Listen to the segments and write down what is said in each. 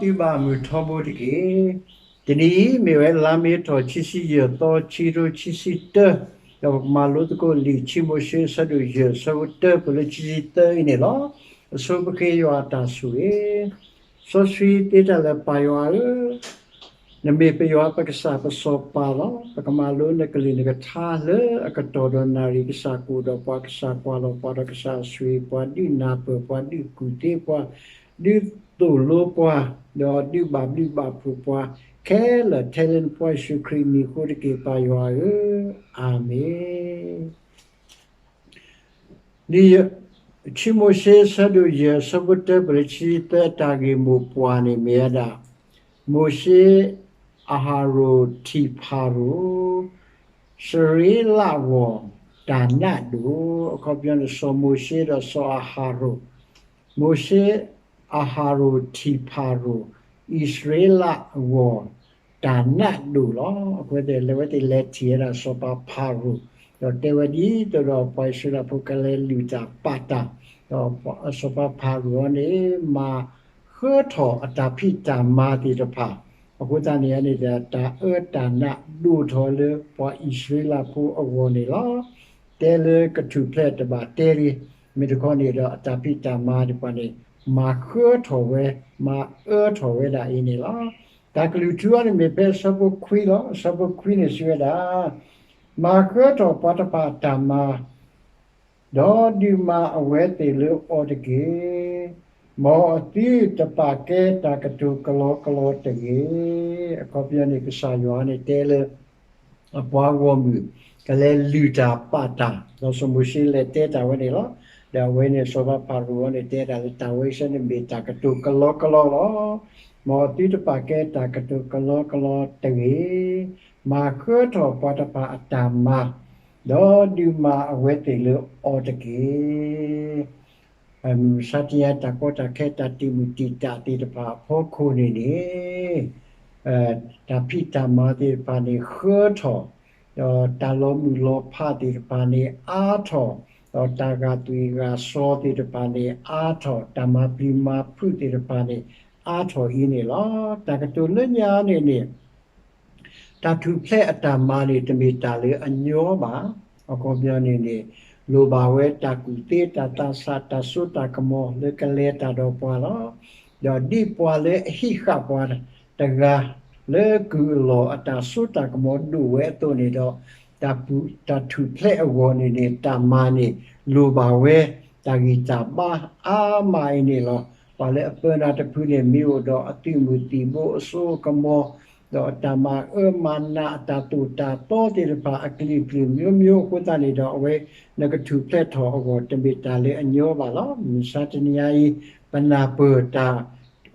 သုဘၣ်မုၢ်ထီဘိတက့ၢ်. တနံၤအံၤမ့ၢ်ဝဲလါမ့ၤထီၣ်ခံဆံယဲၢ်သီ ခံကထိခံဆံတၢ, ဒီးပကမၤလိသကိးလံာ် ခံမိၤၡ့အဆၢဒိၣ်ယဲၢ် အဆၢဖိတၢ ပလၢခံဆံသၢအံၤန့ၣ်လီၤ. အဆိပဃ့ယွၤအတၢ်ဆိၣ်ဂ့ၤ, စီဆှံသ့တၢ်လၢပၢ်ယွၤဧၢ, နမ့ၢ်ပယွၤပကစၢ်ပစီၤပၤလီၤ. ပကမၤလိနကလုၢ်နကထါလၢအကတီၢ်ဒီးနၣ်ရံၣ်, ကစၢ်ကအိၣ်ဒီးပှၤ, ကစၢ်ကွၢ်လီၤပှၤ, ဒီးကစၢ်ဆိၣ်ဂ့ၤပှၤ, ဒုးနၢ်ပၢၢ်ပှၤ, ဒုးကူၣ်သ့ပှၤ, ဒုးသိၣ်လိပှၤ, ဒီးဒုးဘၣ်ဘျုးဘၣ်ဖှိၣ်ပှၤခဲလၢာ်, ထဲလၢနဖိယ့ၣ်ၡူးခရံာ်အမံၤအဃိတက့ၢ်, ပၢ်ယွၤဧၢ, အၤမ့ၣ်. ခံမိၤၡ့အဆၢဒိၣ်ယဲၢ် အဆၢဖိတၢ ပလၢခံဆံသၢ အတၢ်ဂ့ၢ်မိၢ်ပှၢ်န့ၣ်မ့ၢ်ဝဲဒၣ်, မိၤၡ့, အၤဟရိၣ်ထံၣ်ဖၤရိၣ်, စရ့လးအဂီၢ်တၢ်နးဒိၣ်, အခီပညီန့ၣ် စီၤမိၤၡ့ဒီးစီၤအၤဟရိၣ်, မိၤၡ့, အၤဟရိၣ်ထံၣ်ဖၤရိၣ်, အံၣ်စရ့လးအဂီၢ်တၢ်နးဒိၣ်လီၤ. အဃိသတးဒီး အဝဲသ့ၣ်လဲၤထံၣ်ဝဲဒၣ်စီၤပၤဖၤရိၣ်, ဒီးတဲဝဲဒ်သိးဒီးပှၤအံၣ်စရ့လးဖိကလဲၤလုၢ်တၢ်ပာ်တၢ်, ဒီးစီၤပၤဖၤရိၣ်န့ၣ် မၤဃၢထီၣ်အတၢ်ဖံးတၢ်မၤသ့ၣ်တဖၣ်, အဃိသတးန့ၣ်န့ၣ်ဒီး တၢ်အၢတၢ်နးဒိၣ်ထီၣ်လၢပှၤအံၣ်စရ့လးဖိအဂီၢ်န့ၣ်လီၤ. တဲလၢကထူၣ်ဖျဲးတဘၣ်တဲလံ, မ့ၢ်တခီန့ၣ်ဒီး အတၢ်ဖံးတၢ်မၤသ့ၣ်တဖၣ်န့ၣ် မၤဃၢထီၣ်ဝဲ, မၤအၢထီၣ်ဝဲဒၣ်အံၤန့ၣ်လီၤ. တၢ်ကလုၢ်ထူအံၤန့ၣ်မ့ၢ်ဖဲအဆၢဖိခွံလီၤ. အဆၢဖိခွံန့ၣ်စံးဝဲဒၣ်, မၤဃၢထီၣ်ပှၤတဖၣ်အတၢ်မၤ ဒီးဒုးမၤအဝဲသ့ၣ်လၢအီၤတက့ၢ်. မ်အသုတပာ်ကဲတၢ်ကတိၤကလီကလီတဂ့ၤ. အခီပညီန့ၣ် ကစၢ်ယွၤန့ၣ်တဲလၢ အပှၤဂီၢ်မုၢ် ကလဲၤလုၢ်တၢ်ပာ်တၢ်, ဒီးစီၤမိၤၡ့လဲၤတဲတၢ်ဝဲန့ၣ်လီၤ. ဒီးအဝဲန့ၣ် စီၤပၤဖၤရိၣ်န့ၣ် တဲတၢ်လၢတၢ်ဝဲဆၢန့ၣ်မ့ၢ်တၢ်ကတိၤကလီကလီလီၤ. မ်အသုတပာ်ကဲတၢ်ကတိၤကလီကလီတဂ့ၤ. မၤဃၢထီၣ်ပှၤတဖၣ်အတၢ်မၤ ဒီးဒုးမၤအဝဲသ့ၣ်လၢအီၤတက့ၢ်. မုၢ်မဆါတနံၤအံၤ တၢ်ကီတၢ်ခဲ တၢ်တံာ်မုၢ်တံာ်တာ်သ့ၣ်တဖၣ်အဖီခိၣ်န့ၣ်န့ၣ် တၢ်ဖံးတၢ်မၤသ့ၣ်တဖၣ်န့ၣ် ဃၢထီၣ်, ဒီးတၢ်လီၤမုၢ်လီၤဖးသ့ၣ်တဖၣ်န့ၣ် အါထီၣ်, ဒီးတၢ်ဂာ်သွံၣ်ဂာ်စီၤသ့ၣ်တဖၣ်န့ၣ် အါထီၣ်, တၢ်မၤပျံၤမၤဖုးသ့ၣ်တဖၣ်န့ၣ် အါထီၣ်အံၤန့ၣ်လီၤ. တၢ်ကတိၤလၢညါန့ၣ်န့ၣ် တၢ်ထူၣ်ဖျဲးအတၢ်မၤန့ၣ် တမ့ၢ်တၢ်လၢအညီဘၣ်. အခီပညီန့ၣ်န့ၣ် လိၣ်ဘၣ်ဝဲတၢ်ကူၣ်သ့ တၢ်သးဆး တၢ်စိတၢ်ကမီၤလၢကလဲၤတၢ်ဒီးပှၤလီၤ. ဒီးဒ်ပှၤလၢအဟံးဃာ်ပှၤတဂၤ လၢကုၢ်အလီၢ်အတၢ်စိတၢ်ကမီၤဒိၣ်ဝဲအသိးန့ၣ်ဒီး တၢ်ထူၣ်ဖျဲးအဂီၢ်န့ၣ်န့ၣ် တၢ်မၤန့ၣ် လိၣ်ဘၣ်ဝဲ တၢ်ဂံၢ်တၢ်ဘါအါမးအံၤန့ၣ်လီၤ. ပှၤလၢအပၢနၤတဖုန့ၣ် မ့ၢ်အိၣ်ဒီးအသုးမုၢ်သံၣ်ဘိ အစိအကမီၤ ဒီးအတၢ်မၤအၢမၤနး အတၢ်သိၣ်တၢ်သီသ့ၣ်တဖၣ် အကလုာ်ကလုာ်မျိုးမျိုးအဃိသတးန့ၣ်ဒီး အဝဲနကထူၣ်ဖျဲးထီၣ်အဂီၢ် တမ့ၢ်တၢ်လၢအညီဘၣ်လီၤ. မုၢ်မဆါတနံၤအံၤ ပနၢ်ပၢၢ်တၢ်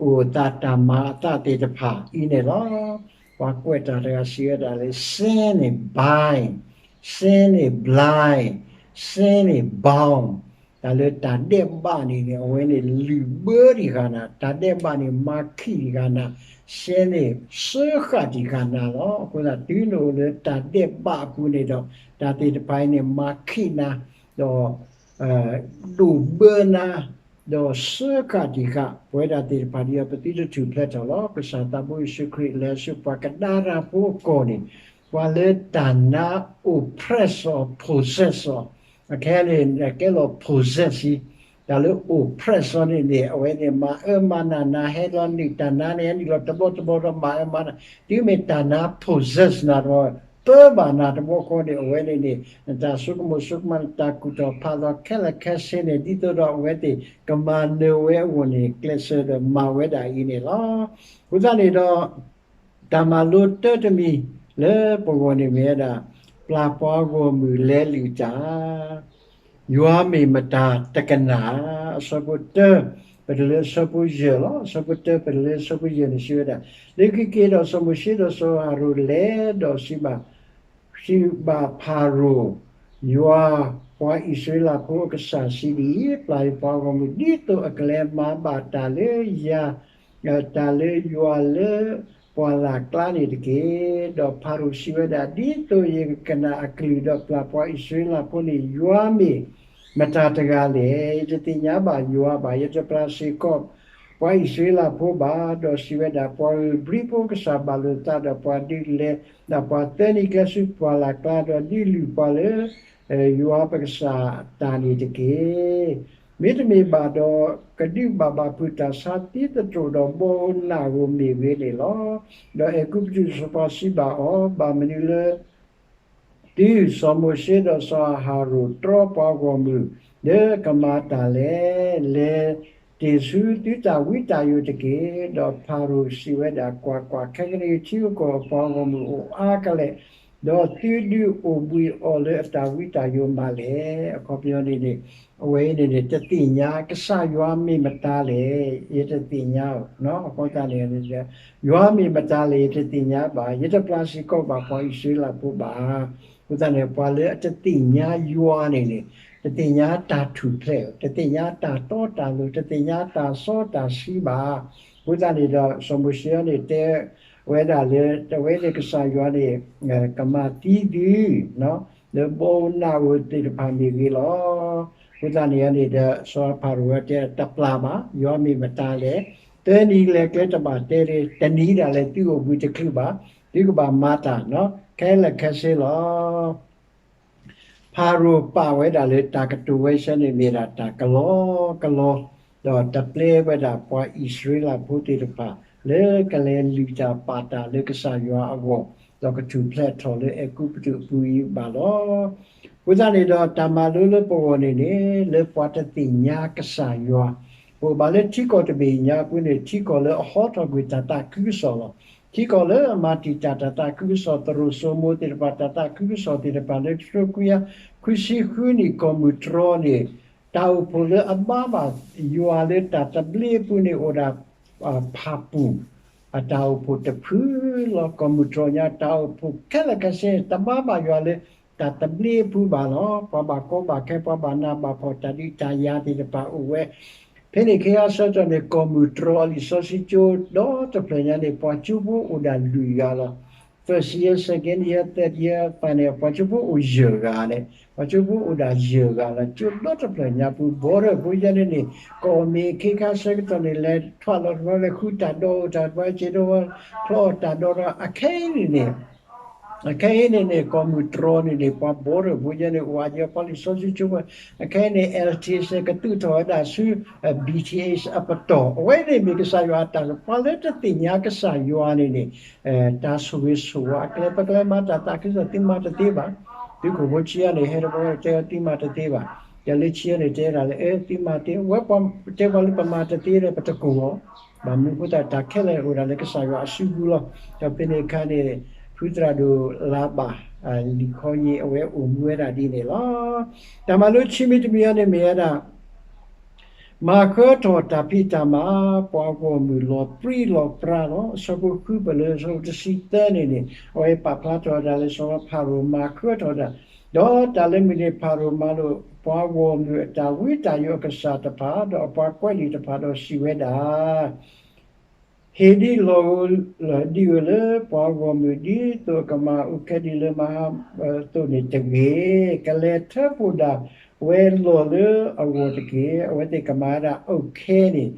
အိၣ်သးတၢ်မၤအသးသ့ၣ်တဖၣ်အံၤန့ၣ်လီၤ. ပှၤကွဲးတၢ်တဂၤစံးဝဲဒၣ်လၢ sin is bind, sin is blind, sin is bound. တၢ်လၢတၢ်ဒဲးဘးန့ၣ်န့ၣ် အဝဲန့ၣ်လုၢ်ဘၢတံၢ်ဃာ်နၤ, တၢ်ဒဲးဘးန့ၣ် မၤခံးတံၢ်ဃာ်နၤ, sinန့ၣ် စၢဃာ်တံၢ်ဃာ်နၤလီၤ. အဃိသတး တုၤနအိၣ်လၢတၢ်ဒဲးဘးအပူၤန့ၣ်ဒီး တၢ်သ့ၣ်တဖၣ်အံၤန့ၣ် မၤခံးနၤ ဒီး ဒိၣ်ဘၢနၤ ဒီးစၢဃာ်တံၢ်ဃာ် ပဝဲဒၣ်သ့ၣ်တဖၣ်ဒီး ပသုတထူၣ်ဖျဲးထီၣ်လီၤ. ကစၢ်သးဘိယ့ၣ်ၡူးခရံာ်လဲၤဆူပှၤကဒါရၤဖိအကီၢ်န့ၣ် ပှၤလၢတၢ်နါ oppress အီၤ possess အီၤ, အခဲအံၤန့ၣ် ကဲလီၤ possess အံၤ, တၢ်လၢ oppress အီၤန့ၣ်န့ၣ် အဝဲန့ၣ် မၤအၢမၤနးနၤ ဟဲလီၤနုာ်တၢ်နါန့ၣ် ဟဲနုာ်လီၤတဘျီတဘျီဒီး မၤအၢမၤနး, တုၤမ့ၢ်တၢ်နါ possess နၤတဘျီ ပၢဘၣ်နၤတဘျီဃီန့ၣ် အဝဲန့ၣ်န့ၣ် နတၢ်ဆိကမိၣ်ဆိကမး နတၢ်ကူၣ်ထီၣ်ဖးလီၤခဲလၢာ်ခဲဆ့န့ၣ် ဒ်သိးဒီးအဝဲသ့ၣ်ကမၤနၢၤဝဲအဂီၢ်န့ၣ် ကျဲးစၢးဒီးမၤဝဲဒၣ်အံၤန့ၣ်လီၤ. အဃိသတးန့ၣ်ဒီး တၢ်မၤလိတၢတမံၤလၢပဂီၢ်န့ၣ်မ့ၢ်ဝဲဒၣ် ပျၢ်ပှၤဂီၢ်မုၢ်လဲၤလုၢ်တၢ် ယွၤမ့ၢ်မတၤတကနၣ်, အဆၢဖိတၢ ပတုၤလၢအဆၢဖိယဲၢ်လီၤ. အဆၢဖိတၢ ပတုၤလၢအဆၢဖိယဲၢ်န့ၣ် စံးဝဲဒၣ်, လၢခံက့ၤဒီး စီၤမိၤၡ့ဒီးစီၤအၤဟရိၣ်လဲၤဒီးစံးဘၣ် စံးဘၣ်ဖၤရိၣ်, ယွၤပှၤအံၣ်စရ့လးဖိအကစၢ်စံးဒ်အံၤ, ပျၢ်ယပှၤဂီၢ်မုၢ် ဒ်သိးအကလဲၤမၤဘၣ်တၢ်လၢယၤ တၢ်လၢယွၤလၢပှၢ်လၢ်ကျါန့ၣ်တက့ၢ်. ဒီးဖၤရိၣ်စံးဝဲဒၣ်, ဒ်သိးယကကနၣ်အကလုၢ်ဒီးပျၢ်ပှၤအံၣ်စရ့လးဖိန့ၣ် ယွၤမ့ၢ်မတၤတဂၤလဲၣ်. ယတသ့ၣ်ညါဘၣ်ယွၤဘၣ်. ယတပျၢ်စ့ၢ်ကီး ပှၤအံၣ်စရ့လးဖိဘၣ်, ဒီးစံးဝဲဒၣ်, ပှၤဂုာ်ဘျံးဖိကစၢ်ဘၤလိာ်သးဒီးပှၤဒုးလဲၤဒၣ်ပှၤသၢနံၤကျဲဆူပှၢ်လၢ်ကျါ, ဒီးဒုးလုၢ်ပှၤလၢ ယွၤပကစၢ်အတၢ်န့ၣ်တက့ၢ်. မ့တမ့ၢ်ဘၣ်ဒီး, ကဒုးဘၣ်ဘၣ်ဖုးတၢ်ဆါသံသတြိာ်ဒီးဘီဧိၤနၢ်ဧိၤမ့ၢ်ဂ့ၤန့ၣ်လီၤ. ဒီးအဲၤကူပတူးစီၤပၤစံးဘၣ်အီၤ, ဘၣ်မနုၤလၢ သုစီၤမိၤၡ့ဒီးစီၤအၤဟရိၣ်တြီပှၤဂီၢ်မုၢ် လၢကမၤတၢ်လဲၣ်. လဲၤတ့ၢ်ဆူသုတၢ်ဝံတၢ်ယိာ်တက့ၢ်. ဒီးဖၤရိၤစံးဝဲဒၣ်, ကွၢ်ကွၢ်, ခဲကနံၣ်အံၤထံဂုၤကီၢ်ဂၤပှၤဂီၢ်မုၢ်အိၣ်အါကလဲာ်, ဒီးသုဒုးအိၣ်ဘှံးအီၣ်လၢအတၢ်ဝံတၢ်ယိာ်မးလဲၣ်. အခီပညီန့ၣ်န့ၣ်, အဝဲအံၤန့ၣ်န့ၣ် တသ့ၣ်ညါကစၢ်ယွၤမ့ၢ်မတၤလဲၣ်, ယတသ့ၣ်ညါ, အဃိသတးန့ၣ် ယွၤမ့ၢ်မတၤလဲၣ် ယတသ့ၣ်ညါဘၣ်, ယတပျၢ်စ့ၢ်ကီးဘၣ်ပှၤအံၣ်စရ့လးဖိဘၣ်. အဃိသတးန့ၣ် ပှၤလၢအတသ့ၣ်ညါယွၤန့ၣ်န့ၣ်, တသ့ၣ်ညါတၢ်ထူၣ်ဖျဲး, တသ့ၣ်ညါတၢ်တီတၢ်လိၤ, တသ့ၣ်ညါတၢ်စီတၢ်ဆှံဘၣ်. အဃိသတးန့ၣ်ဒီး စီၤမိၤၡ့န့ၣ်တဲဝဲဒၣ်လၢ အဝဲန့ၣ်ကစၢ်ယွၤန့ၣ် ကမၤသံသု လၢဘီဧိၤနၢ်ဧိၤသ့ၣ်တဖၣ်မ့ၢ်ဂ့ၤလီၤ. အဃိသတးန့ၣ်န့ၣ်ဒီး စီၤဖၤရိၤတဲ တပျၢ်ဘၣ်, ယွၤမ့ၢ်မတၤလဲၣ်, သၢနံၤလဲၤကျဲတဘၣ်တဲလၢ တနံၤဒၣ်လဲာ်သုအိၣ်ဘှံးတချုးဘၣ်, သုကဘၣ်မၤတၢ် ခဲလၢာ်ခဲဆ့လီၤ. ဖၤရိၤပာ်ဝဲဒၣ်လၢတၢ်ကတိၤဝဲဆၢန့ၣ်မ့ၢ်ဒၣ်တၢ်ကလီကလီ, ဒီးတပျဲဝဲဒၣ်ပှၤအံၣ်စရ့လးဖိသ့ၣ်တဖၣ် လၢကလဲၤလုၢ်တၢ်ပာ်တၢ်လၢကစၢ်ယွၤအဂီၢ်, ဒီးကထူၣ်ဖျဲးထီၣ်လၢအဲၤကူပတူးအပူၤအံၤဘၣ်လီၤ. အဃိသတးန့ၣ်ဒီး တၢ်မၤလိလၢပဂီၢ်န့ၣ်န့ၣ် လၢပှၤတသ့ၣ်ညါကစၢ်ယွၤ, ပအိၣ်ဘၣ်လၢထံကီၢ်တဘ့ၣ်ညါအပူၤန့ၣ် ထံကီၢ်လၢအဟီထီၣ်ကွံာ်တၢ်သးခုကစီၣ်လီၤ. ထံကီၢ်လၢအမၤတံာ်တာ်တၢ်သးခုကစီၣ် သရိာ်စိမိၤသ့ၣ်တဖၣ် တၢ်သးခုကစီၣ်သ့ၣ်တဖၣ်လၢ တကထိခွံကယၤခွံဆံဃုနံၣ် ကီၢ်မုၢ်တြီန့ၣ် တၢ်အိၣ်ဖှိၣ်လၢအဘါဘၣ်ယွၤလၢတၢ်သဘျ့အပူၤန့ၣ် အိၣ်ဒၣ်ဖၣ်ပူၣ် အတၢ်အိၣ်ဖှိၣ်တဖုလီၤ. ကီၢ်မုၢ်တြီညါတၢ်အိၣ်ဖှိၣ်ခဲလၢာ်ခဲဆ့ တဘါဘၣ်ယွၤလၢတၢ်သဘျ့အပူၤဘၣ်လီၤ. ပှၤဘၣ်ကီဘၣ်ခဲ ပှၤဘၣ်နးဘၣ်ဖှီၣ် တၢ်ဒုးတၢ်ယၤသ့ၣ်တဖၣ်အိၣ်ဝဲ ဖဲန့ၣ် ခဲအံၤဆၢကတီၢ်န့ၣ် ကီၢ်မုၢ်တြီအလံာ်စီဆှံကၠိဒီတဖျၢၣ်ညါန့ၣ် ပှၤကၠိဖိအိၣ်ဒၣ်လွံၢ်ဂၤလီၤ. First year, second year, third year ဖဲန့ၣ် ပှၤကၠိဖိအိၣ်ယဲၢ်ဂၤန့ၣ် ပှၤကၠိဖိအိၣ်ဒၣ်ယဲၢ်ဂၤလီၤ. ကၠိဒီတဖျၢၣ်ညါပူၤ border ဖိယဲန့ၣ်န့ၣ် ကီၢ်မ့ၢ်ခ့ခါဆၢကတီၢ်န့ၣ် လဲၤထွဲလီၤတဘျီ လဲၤဃုတၢ်ဒီးအိၣ်တၢ်တဘျီ စ့ဒီး ဖျီအီၣ်တၢ်ဒီးဒီး အခဲအံၤန့ၣ်န့ၣ် အခဲအံၤန့ၣ်န့ၣ် ကီၢ်မုၢ်တြီန့ၣ်န့ၣ် ပှၤ border ဖိယဲန့ၣ် အိၣ်အါယဲ ပှၤလံာ်စီဆှံကၠိဖိ အခဲအံၤန့ၣ် L T C ကသူၣ်ထီၣ်ဝဲဒၣ်ဆူ B T H အပတီၢ် အဝဲန့ၣ်မ့ၢ်ကစၢ်ယွၤအတၢ် ပှၤလၢတသ့ၣ်ညါကစၢ်ယွၤန့ၣ်န့ၣ် တၢ်ဆိၣ်ဂ့ၤဆိၣ်ဝါ အကျဲပကျဲမၤတၢ်သးခုကစီၣ် သုမၤတသ့ဘၣ်. သုးခိၣ်ဖိဆံးအါန့ၣ် ဟဲတဘျီတဲ သုမၤတသ့ဘၣ်. ဒီးလၢဆံးအါန့ၣ် တဲဒၣ်လၢ အဲ သုမၤသ့ ဝဲပှၤတဲပှၤလၢပမၤတသ့ဒီး ပတကိၢ်အီၤ ဘၣ်မနုၤအဃိသတး တၢ်ခဲလၢာ်အိၣ်ဒၣ်လၢကစၢ်ယွၤအစုပူၤလီၤ. ဒီးဖဲန့ၣ်အခါန့ၣ် ဖုသရၣ်ဒိၣ်လၤဘၣ် လံာ်ခီယ့ၣ် အဝဲအိၣ်မူဝဲဒၣ်ဒ်န့ၣ်လီၤ. တၢ်မၤလိခံမံၤတမံၤအံၤန့ၣ်မ့ၢ်ဝဲဒၣ် မၤဃၢထီၣ်တၢ်ဖံးတၢ်မၤ ပှၤဂီၢ်မုၢ်လီၤပြံလီၤပြါလီၤ. အဆၢဖိဃုပၢၢ်လၢ အဆၢဖိတဆံသၢန့ၣ်န့ၣ် အဝဲပာ်ဖျါထီၣ်ဝဲဒၣ်လၢ စီၤဖၤရိၤမၤဃၢထီၣ်ဝဲဒၣ် ဒီးတၢ်လၢမုၢ်န့ၣ် ဖၤရိၤမၤလိာ် ပှၤဂီၢ်မုၢ်အတၢ်ဝံတၢ်ယိာ်အကစၢ်တဖၣ် ဒီးအပှၤကွဲးလံာ်တဖၣ်ဒီးစံးဝဲဒၣ် ဟ့ၣ်ဒံးလီၢ်ဧိၤဒံးဧိၤလၢပှၤဂီၢ်မုၢ် ဒ်သိးအကမၤအုၣ်ခဲဒံးလၢမဟါအသိးန့ၣ်တဂ့ၤ. ကလဲၤထၢဖှိၣ်ဒၣ်ဝဲလီၢ်လၢအဂီၢ်တက့ၢ်. အဝဲသ့ၣ်ကမၤဝဲဒၣ်အုၣ်ခဲန့ၣ်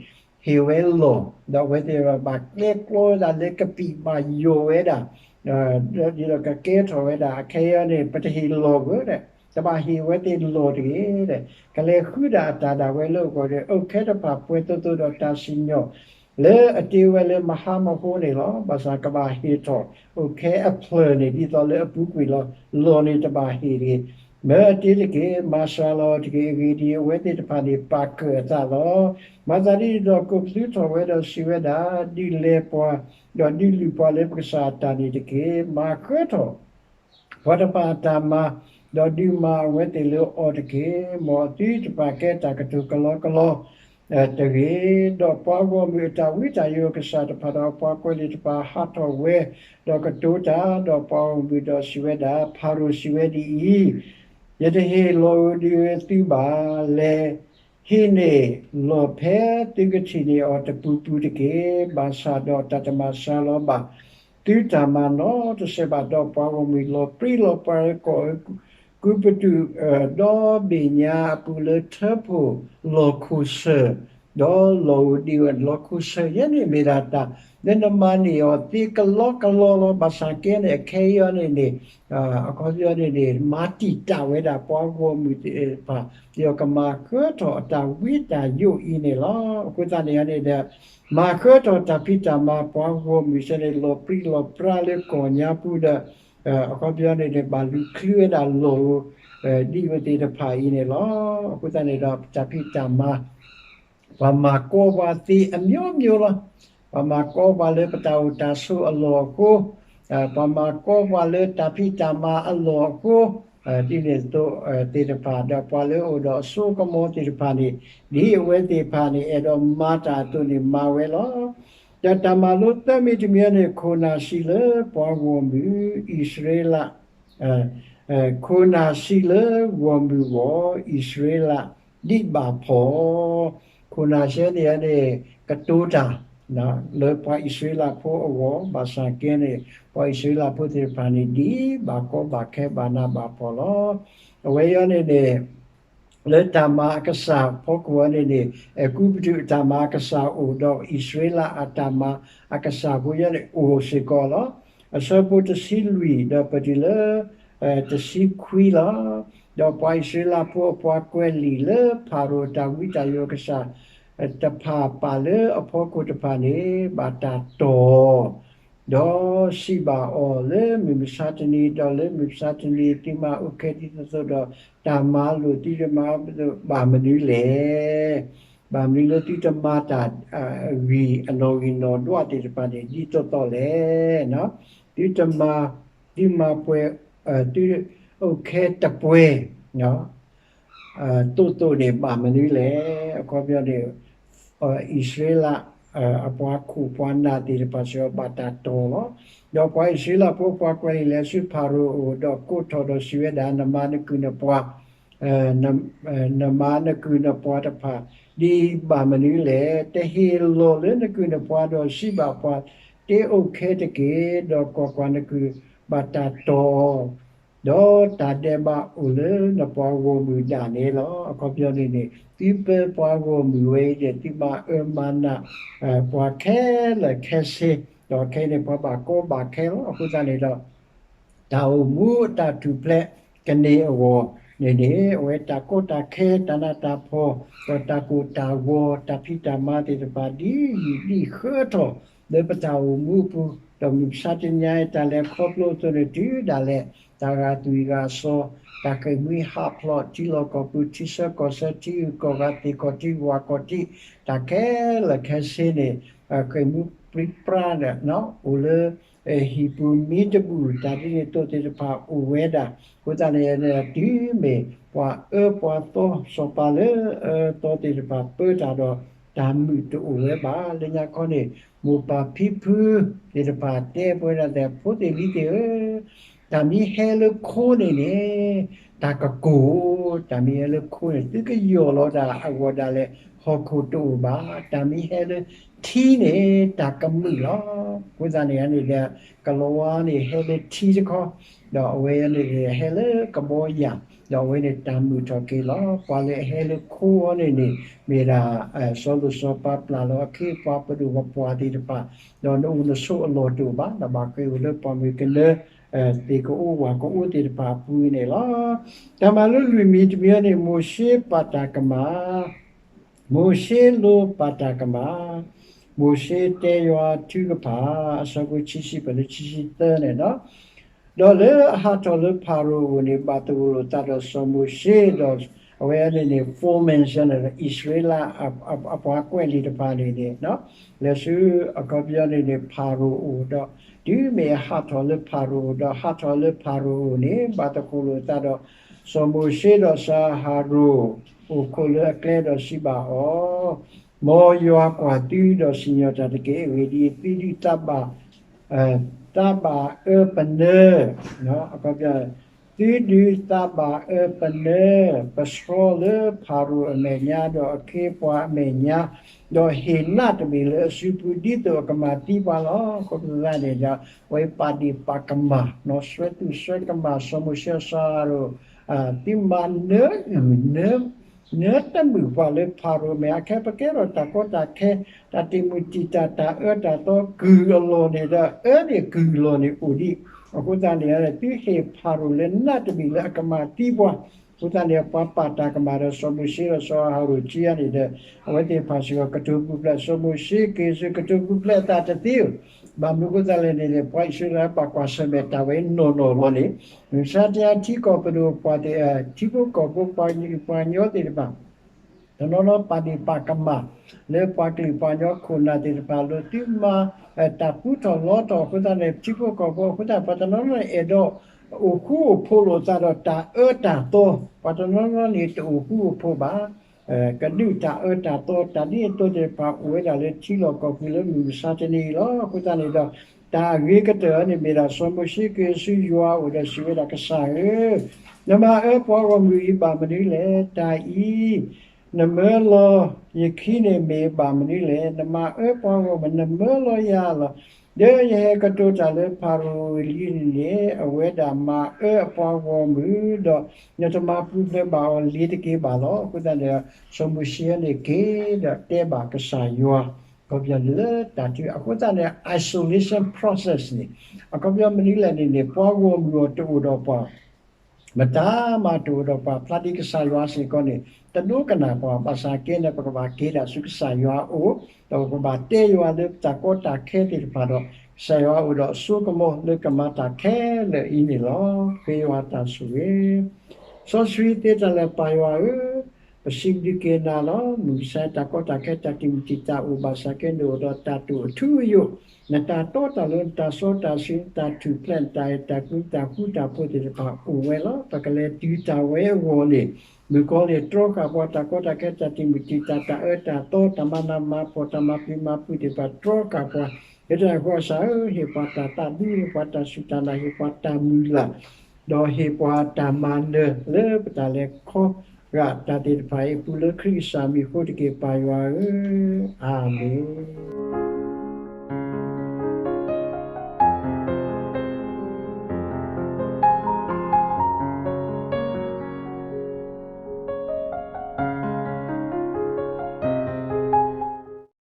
ဟ့ၣ်ဝဲလီၢ် ဒီးအဝဲသ့ၣ်ဘၣ်ကျဲကျီဝဲဒၣ်လၢကပံာ်ဘၣ်ယိာ်ဝဲဒၣ် ဒ်သိးကကဲထီၣ်ဝဲဒၣ် အခဲအံၤန့ၣ် ပတဟ့ၣ်လီၢ်ဧိၤဒီး တဘၣ်ဟ့ၣ်ဝဲသ့ၣ်လီၢ်တဂ့ၤဒီး ကလဲၤဃုဒၣ်အတၢ်ဒၣ်ဝဲလၢအဂီၢ်ဒီး အုၣ်ခဲတဖၣ်ပှဲၤသိးသိးဒီးတၢ်စံၣ်ညီၣ် လၢအတ့ဝဲလၢမဟါမဟိန့ၣ်လီၤ. ဘၣ်ဆၣ်ကဘၣ်ဟ့ၣ်ထီၣ်အုၣ်ခဲအဖျၢၣ်န့ၣ် ဒ်သိးလၢအပူၤကွံာ်လီၤ. လီၢ်န့ၣ်တဘၣ်ဟ့ၣ်တဂ့ၤ. မၢအတ့တက့ၢ်. မၤစှၤလီၤတက့ၢ်. အဂ့ၢ်ဒ်အံၤ, အဝဲသ့ၣ်တဖၣ်န့ၣ် ပာ်ကၢၣ်အသးလီၤ. မၤသးဒ်န့ၣ်ဒီး ကိးပသူထီၣ်ဝဲဒီးစံးဝဲဒၣ်, ဒုးလဲၤပှၤ, ဒီးဒုးလုၢ်ပှၤလၢပကစၢ်အတၢ်န့ၣ်တက့ၢ်. မၤဃၢထီၣ် ပှၤတဖၣ်အတၢ်မၤ, ဒီးဒုးမၤအဝဲသ့ၣ်လၢအီၤတက့ၢ်. မ်အသုတဖၣ်ကဲတၢ်ကတိၤကလီကလီတဂ့ၤ. ဒီးပှၤဂီၢ်မုၢ်အတၢ်ဝံတၢ်ယိာ်အကစၢ်တဖၣ်ဒီး ပှၤကွဲးလံာ်တဖၣ်ဟးထီၣ်ဝဲ, ဒီးကတိၤတၢ်ဒီးပှၤဂီၢ်မုၢ်ဒီးစံးဝဲဒၣ်, ဖၤရိၤစံးဝဲဒ်အံၤ, ယတဟ့ၣ်လီၢ်ဧိၤဒံးဧိၤသုဘၣ်. လဲၤဟံးန့ၢ်လီၢ်ဖဲသုကထံၣ်န့ၢ်အီၤတပူၤပူၤတက့ၢ်. ဘၣ်ဆၣ်ဒီးတၢ်တမၤစှၤလီၤဘၣ်သုတၢ်မၤနီတစဲးဘၣ်. ဒီးပှၤဂီၢ်မုၢ်လီၤပြံလီၤပြါလၢကီၢ်အဲၤကူပတူး ဒီဘ့ၣ်ညါအပူၤလၢထၢဖှိၣ်လီၢ်ခိၣ်ဆၢၣ် ဒီးလီၢ်ဧိၤဒံးဧိၤ လီၢ်ခိၣ်ဆၢၣ်ယဲန့ၣ် မ့ၢ်ဒၣ်တၢ်လၢနမၤန့ၢ်အီၤသ့ကလီကလီလီၤ. ဘၣ်ဆၣ်ကဲန့ၣ် အခဲအံၤအီၤန့ၣ်န့ၣ် အခီပညီန့ၣ်န့ၣ် မၤတံာ်တာ်ဝဲဒၣ်ပှၤဂီၢ်မုၢ်သ့ၣ်တဖၣ် ဒီးကမၤဃၢထီၣ်အတၢ်ဝံတၢ်ယိးအံၤန့ၣ်လီၤ. အဃိသတးန့ၣ်န့ၣ်ဒီး မၤဃၢထီၣ်တၢ်ဖံးတၢ်မၤပှၤဂီၢ်မုၢ်ဆၢန့ၣ် လီၤပြံလီၤပြါလၢကီၢ်ညါပူၤဒီး အခီပညီန့ၣ်န့ၣ် ဘၣ်လူၤချုးဝဲဒၣ်လီၢ်ဧိၤ ဒံးဧိၤသ့ၣ်တဖၣ်အံၤန့ၣ်လီၤ. အဃိသတးန့ၣ်ဒီး တၢ်ဖံးတၢ်မၤ ပှၤမၤကီပှၤသ့အမျိုးမျိုးလီၤ. ပှၤမၤကီပှၤလၢပတၢ်အိၣ်တၢ်ဆိးအလီၢ်အဃိ, ပှၤမၤကီပှၤလၢတၢ်ဖံးတၢ်မၤအလီၢ်အဃိ, ဒ်န့ၣ်အသိးသ့ၣ်တဖၣ် ဒီးပှၤလၢအအိၣ်ဒီးအစိအကမီၤသ့ၣ်တဖၣ်န့ၣ် ဒ်အဝဲသ့ၣ်တဖၣ်န့ၣ် အဲၣ်ဒိးမၤတၢ်အသိးန့ၣ် မၤဝဲလီၤ. ဒီးတၢ်မၤလိသၢမံၤတမံၤန့ၣ် ခိၣ်နၢ်စံးလၢပှၤဂီၢ်မုၢ် အံၣ်စရ့လး ခိၣ်နၢ်စံးလၢဂီၢ်မုၢ်ဂီၢ် အံၣ်စရ့လး ဒ်ဘၣ်ဖှီၣ်, ခိၣ်နၢ်စံးန့ၣ်န့ၣ် ကတိၤတၢ် လၢပှၤအံၣ်စရ့လးဖိအဂီၢ် ဘၣ်ဆၣ်ကဲန့ၣ် ပှၤအံၣ်စရ့လးဖိသ့ၣ်တဖၣ်န့ၣ် ဒ်ဘၣ်ကီဘၣ်ခဲဘၣ်နးဘၣ်ဖှီၣ်လီၤ. အဝဲအံၤန့ၣ်န့ၣ် လၢတၢ်မၤအကစၢ်ဖီခိၣ်အံၤန့ၣ်န့ၣ် အဲၤကူပတူးအတၢ်မၤအကစၢ်အိၣ် ဒီးအံၣ်စရ့လးအတၢ်မၤအကစၢ်ဖိအံၤန့ၣ် အိၣ်စ့ၢ်ကီးလီၤ. အဆၢဖိတဆံလွံၢ် ဒီးပတုၤလၢ တဆံခွံလီၤ. ဒီးပှၤအံၣ်စရ့လးဖိအပှၤကွဲးလံာ်လၢဖၤရိၤတၢ်ဝံတၢ်ယိးအကစၢ် တဖၣ်ပာ်လၢအဖီခိၣ်တဖၣ်န့ၣ် ဘၣ်တၢ်တီၢ် ဒီးစံးဘၣ်အီၤလၢမုၢ်မဆါတနံၤ ဒီးလၢမုၢ်မဆါတနံၤ သုမၤအိၣ်ခဲဒ်သိးသိးဒီး တၢ်မၤလိာ်သုတမၤဘၣ်မနုၤလဲၣ်. ဘၣ်မနုၤလၢသုတမၤတၢ်အဂံၢ်အနီၣ်ဂံၢ်နီၣ်ဒွးသ့ၣ်တဖၣ်န့ၣ် ဒ်သိးသိးလဲၣ်. သုတမၤ သုမၤပှဲၤ သုအိၣ်ခဲတပှဲၤ သိးသိးန့ၣ် ဘၣ်မနုၤလဲၣ်. အခီပညီန့ၣ် အံၣ်စရ့လး အပှၤခိၣ်ပှၤနၢ်သ့ၣ်တဖၣ်စ့ၢ်ကီး ဘၣ်တၢ်တီၢ်လီၤ. ဒီးပှၤအံၣ်စရ့လးဖိအပှၤကွဲးလံာ်လဲၤဆူဖၤရိၤအအိၣ် ဒီးကိးထီၣ်ဒီးစံးဝဲဒၣ်, နမၤနကုၢ်နပှၤ နမၤနကုၢ်နပှၤတဖၣ် ဒ်အံၤဘၣ်မနုၤလဲၣ်. တဟ့ၣ်လီၤလၢနကုၢ်နပှၤ ဒီးစံးဘၣ်ပှၤ, တ့အိၣ်ခဲတက့ၢ်. ဒီးကွၢ်ကွၢ်, နကုၢ်ဘၣ်တၢ်တီၢ် ဒီးတၢ်ဒဲးဘးအိၣ်လၢနပှၤဂီၢ်မုၢ်ဒၣ်နဲလီၤ. အခီပညီန့ၣ်န့ၣ် သုပၢပှၤဂီၢ်မုၢ်ဝဲအံၤန့ၣ် သုမၤအၢမၤနး ပှၤခဲလၢာ်ခဲဆ့, ဒီးခဲအံၤန့ၣ် ပှၤဘၣ်ကီဘၣ်ခဲလီၤ. အဃိသတးန့ၣ်ဒီး တၢ်အိၣ်မူအတၢ်ထူၣ်ဖျဲးကန့ၢ်အဂီၢ်န့ၣ်န့ၣ် အဝဲတၢ်ကီတၢ်ခဲ တၢ်နးတၢ်ဖှီၣ် ဒီးတၢ်ကိၢ်တၢ်ဂီၤ တၢ်ဖံးတၢ်မၤသ့ၣ်တဖၣ် ဒ်ယံာ်ဒ်ဃၢထီၣ် လၢပတၢ်အိၣ်မူအပူၤ, ဒီးမုၢ်မဆါတနံၤအံၤ တၢ်လဲၤခီဖျိအသိးန့ၣ် တုၤဒၣ်လဲာ် တၢ်ဂာ်သွံၣ်ဂာ်စီၤ, တၢ်ဃ့ၢ်မှံဟးဖျိး, ထံလီၢ်ကီၢ်ပူၤ, ထံဆၢကီၢ်ဆၢ, ထံဂုၤကီၢ်ဂၤ, သ့ၣ်ကီၢ်ထံကီၢ်ကီၢ်ထံ, တၢ်ခဲလၢာ်ခဲဆ့န့ၣ် ဃ့ၢ်မှံပြံပြါဒီး အိၣ်လၢ ဟံၣ်ပူၤမံတဘူၣ် တၢ်ဒ်န့ၣ်အသိးသ့ၣ်တဖၣ်အိၣ်ဝဲဒၣ်. အဃိသတးန့ၣ် တုၤမ့ၢ်ပှၤအၢပှၤသီ စီၤပၤလၢအအၢအသီသ့ၣ်တဖၣ် ပၢတၢ်ဒီး တၢ်မုာ်တအိၣ်ဝဲဘၣ်. လၢညါခီန့ၣ် မိၢ်ပၢ်ဖံဖုသ့ၣ်တဖၣ်တဲပဝဲဒၣ် ဖိသ့ၣ်လံၤသ့ၣ်ဧၢ, တၢ်မ့ၢ်ဟဲလၢခိန့ၣ်န့ၣ် တၢ်ကကိၢ်, တၢ်မ့ၢ်ဟဲလၢခိန့ၣ် သုကယီၢ်လီၤတၢ်အဂီၢ်ဒၣ်လဲာ် ဟီၣ်ခိၣ်တအိၣ်ဘၣ်. တၢ်မ့ၢ်ဟဲလၢထံန့ၣ် တၢ်ကမုာ်လီၤ. အဃိသတးန့ၣ်န့ၣ်ဒီး ကလီၤဝါန့ၣ်ဟဲလၢထံတခီ, ဒီးအဝဲန့ၣ်ဟဲလၢကဘီယာ်, ဒီးအဝဲန့ၣ်တၢ်မုာ်ထီၣ်က့ၤလီၤ. ပှၤလၢအဟဲလၢခိအီၤန့ၣ်န့ၣ် မ့ၢ်ဒၣ် စီၤလိၤစီၤပၤပျၢ်လီၤအခ့အပှၤ ပဒိၣ်ပပှၢ်သ့ၣ်တဖၣ်, ဒီးနအိၣ်နဆိးအလီၢ်တအိၣ်ဘၣ်, နဘၣ်ဃ့ၢ်အိၣ်လၢပှၢ်မုၢ်ကနၢ သ့ၣ်ကအိဝၤကအိသ့ၣ်တဖၣ်အပူၤန့ၣ်လီၤ. တၢ်မၤလိလွံၢ်မံၤတမံၤန့ၣ် မိၤၡ့ပာ်တၢ်ကမၣ်, မိၤၡ့လိပာ်တၢ်ကမၣ်, မိၤၡ့တဲယွၤထုကဖၣ်, အဆၢဖိခံဆံ ပလၢခံဆံသၢန့ၣ်လီၤ. ဒီးလၢအဟးထီၣ်လၢဖၤရိၤအအိၣ်န့ၣ် ဘၣ်သဂၢၢ်လိာ်သးဒီးစီၤမိၤၡ့ ဒီးအဝဲန့ၣ်န့ၣ် foreman န့ၣ် အံၣ်စရ့လးအပှၤကွဲးလံာ်တဖၣ်န့ၣ်န့ၣ် လဲၤဆူအခီပညီန့ၣ်န့ၣ် ဖၤရိၤအအိၣ်ဒီး တုၤမ့ၢ်အဟးထီၣ်လၢဖၤရိၤအအိၣ်ဒီး ဟးထီၣ်လၢဖၤရိၤအအိၣ်န့ၣ် ဘၣ်သဂၢၢ်လိာ်သးဒီး စီၤမိၤၡ့ဒီးစီၤအၤဟရိၣ် အိၣ်ခိးလၢအကျဲဒီးစံးဘၣ်အီၤ, မ်ယွၤကွၢ်သုဒီးစံၣ်ညီၣ်တၢ်တက့ၢ်. အဂ့ၢ်ဒ်အံၤ, သုဒုးသးဘၣ် သးဘၣ်အၢပနၢ သုဒုးသးဘၣ်အၢပနၢ ပဆှီလၢဖၤရိၤအမဲာ်ညါ ဒီးအခ့အပှၤအမဲာ်ညါ, ဒီးဟ့ၣ်နးတဘ့ၣ်လၢအစုပူၤ ဒ်သိးအကမၤသံပှၤလီၤ. အဃိသတးန့ၣ်ဒီး အဝဲပာ်ဒ့ၣ်ပာ်ကမၣ် နီၢ်စွဲသူၣ်စွဲကမၣ် စီၤမိၤၡ့စီၤအၤဟရိၣ် သုမၤနၢအုၣ်နၢ နတမုာ်ပှၤလၢဖၤရိၤမဲာ်, အခဲပကဲထီၣ်တၢ်ကီတၢ်ခဲ, တၢ်တံာ်မုၢ်တံာ်တာ် တၢ်အၢတၢ်သီကုၢ်အလီၢ်န့ၣ်ဒီး အၢန့ၣ်ကုၢ်အလီၢ်န့ၣ်အိၣ်ဒံး, အဃိသတးန့ၣ် သုဟ့ၣ်ဖၤရိၤလၢနးတမံၤလၢအကမၤသံပှၤ, အဃိသတးန့ၣ် ပှၤပာ်တၢ်ကမၣ်ဒီးစီၤမိၤၡ့ဒီးစီၤအၤဟရိၣ်ခံဂၤန့ၣ်ဒီး အဝဲသ့ၣ်တဖၣ်စ့ၢ်ကီးကတိၤပူၤဖျဲး, စီၤမိၤၡ့က့ၤဆူကတိၤပူၤဖျဲးအသးတသ့ဧိၤ, ဘၣ်မနုၤအဃိသတးလဲၣ်န့ၣ် ပှၤအံၣ်စရ့လးဘၣ်ကွၢ်ဆၢၣ်မဲာ်တၢ်ဝဲနီၢ်နီၢ်လီၤန့ၣ်, မုၢ်မဆါတနံၤအံၤ ထံကီၢ်ပဒိၣ်ပှၤသ့ၣ်, ထံဖိကီၢ်ဖိ ပှၤကလုာ်ပှၤကညီသ့ၣ်တဖၣ် တနီၤနီၤပာ်ဒ့ၣ်ပာ်ကမၣ် လၢပှၤကလုာ်ပှၤကညီခိၣ်နၢ်သ့ၣ်တဖၣ် လၢသုမၤတၢ်ပူထီၣ်လီထီၣ်အဃိသတးန့ၣ် ထံဖိကီၢ်ဖိအဃိသတး ပှၤတနီၤနီၤန့ၣ်အဲၣ်ဒိးအိၣ်ဃူအိၣ်ဖိးလိာ်သးဒီးတၢ်အၢတၢ်သီ, ပှၤတနီၤနီၤန့ၣ်တအိၣ်ဃူအိၣ်ဖိးဘၣ်. ကဒုးတၢ်အၢတၢ်သီ တၢ်ဒ်အသိးသ့ၣ်တဖၣ် အိၣ်ဝဲဒၣ်လၢထံလီၢ်ကီၢ်ပူၤလၢမုၢ်မဆါတနံၤအံၤလီၤ. အဃိသတးန့ၣ်ဒီး တၢ်အဂ့ၤကတၢၢ်န့ၣ်မ့ၢ်ဒၣ် စီၤမိၤၡ့က့ၤဆူယွၤအအိၣ်ဒီးစံးဝဲဒၣ် ကစၢ်ဧၢ, နမၤအၢပှၤဂီၢ်မုၢ်အံၤဘၣ်မနုၤလဲၣ်. တၢ်အံၤ နမၢလီၤယခံန့ၣ်မ့ၢ်ဘၣ်မနုၤလဲၣ်. နမၤအၢပှၤဂီၢ်မုၢ် နမၢလီၤယၤလီၤ. ဒီးယဟဲကတိၤတၢ်လၢဖၤရိၤအလံၤန့ၣ် အဝဲဒၣ်မၤအၢအပှၤဂီၢ်မုၢ်ဒီး နတမၤပူၤဖျဲးဘၣ်အီၤလ့ၤတက့ၢ်ဘၣ်လီၤ. အဃိသတးန့ၣ် စီၤမိၤၡ့န့ၣ်က့ၤဒီးတဲဘၣ်ကစၢ်ယွၤ အခီပညီလၢတၢ်ထု အဃိသတးန့ၣ် isolation process န့ၣ် အခီပညီမနုၤလဲၣ်န့ၣ်န့ၣ် ပှၤဂီၢ်မုၢ်အီၤတအိၣ်ဒီးပှၤ မတၤမးတအိၣ်ဒီးပှၤ ဖျါဒ်ကစၢ်ယွၤစ့ၢ်ကီးန့ၣ် တဒိကနၣ်ပှၤ ဘၣ်ဆၣ်က့န့ၣ် ပကဘၣ်က့ၤဒၣ်ဆူကစၢ်ယွၤအအိၣ် ဒီးပကဘၣ်တဲယွၤလၢပတၢ်ကီတၢ်ခဲသ့ၣ်တဖၣ်ဒီး ကစၢ်ယွၤအိၣ်ဒီးအစိကမီၤလၢကမၤတၢ်ခဲလၢာ်အံၤန့ၣ်လီၤ. ဃ့ယွၤတၢ်ဆိၣ်ဂ့ၤ စီဆှံသ့တၢ်လၢပၢ်ယွၤဧၢ, ပစံးဘျုးက့ၤနၤလီၤ. မုၢ်မဆါတၢ်ကီတၢ်ခဲ တၢ်တံာ်မုၢ်တံာ်တာ်အိၣ် ဘၣ်ဆၣ်က့နအိၣ်ဒီးတၢ်တိာ်အထူအယိာ်, နတၢ်တီတၢ်လိၤ နတၢ်စီတၢ်ဆှံ နတၢ်ထူၣ်ဖျဲး နတၢ်အဲၣ်တၢ်ကွံ နတၢ်ဃူတၢ်ဖိးသ့ၣ်တဖၣ်အိၣ်ဝဲလီၤ. ပကလဲၤတုၤတၢ်ဝဲအဂီၢ်န့ၣ် မုၣ်ကီၤလံၢ် တြီဃာ်ပှၤ တၢ်ကီတၢ်ခဲ တၢ်တံာ်မုၢ်တံာ်တာ် တၢ်အၢတၢ်သီ တၢ်မၤနးမၤဖှီၣ် တၢ်မၤပျံၤမၤဖုးသ့ၣ်တဖၣ် တြီဃာ်ပှၤ လၢတၢ်န့ၣ်အဃိ ကစၢ်ဧၢ, ဟ့ၣ်ပှၤတၢ်သးဒူ ဟ့ၣ်ပှၤတၢ်စူၢ်တၢ်နာ် ဟ့ၣ်ပှၤတၢ်မုၢ်လၢ် ဒီးဟ့ၣ်ပှၤတၢ်မၤနၢၤလၢပတၢ်လဲၤခီဂာ်တၢ်သ့ၣ်တဖၣ်အံၤအပူၤ လၢခရံာ်ကစၢ်မံၤအဃိတက့ၢ် ပၢ်ယွၤဧၢ, အၤမ့ၣ်.